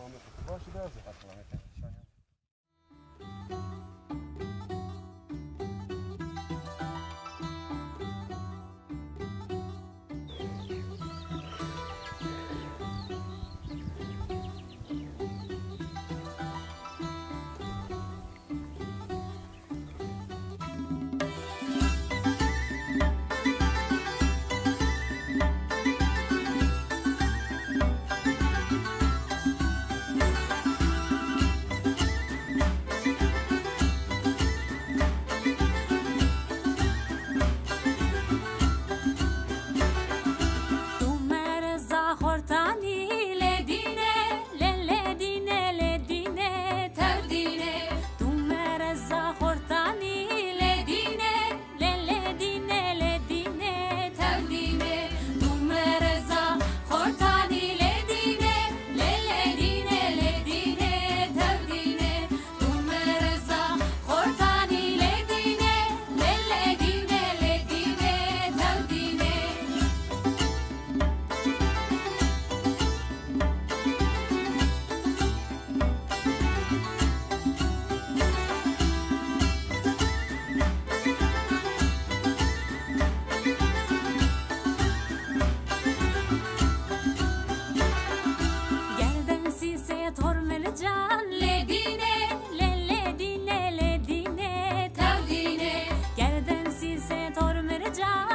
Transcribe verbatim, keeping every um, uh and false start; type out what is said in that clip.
Baş, biraz da hatırlamaya çalışıyorum. Tu mereza xortanî lê dîne, lê lê dîne, lê dîne, tev dîne. Tu mereza xortanî lê dîne, lê lê dîne, lê dîne, tev dîne. Tu mereza xortanî lê dîne, lê lê dîne, lê dîne, tev dîne. Tu mereza xortanî lê dîne, lê lê dîne, lê dîne, tev dîne. Gerden sîsê tor mircan lê dîne, lê lê dîne, lê dîne, tev dîne. Gerden sîsê tor mircan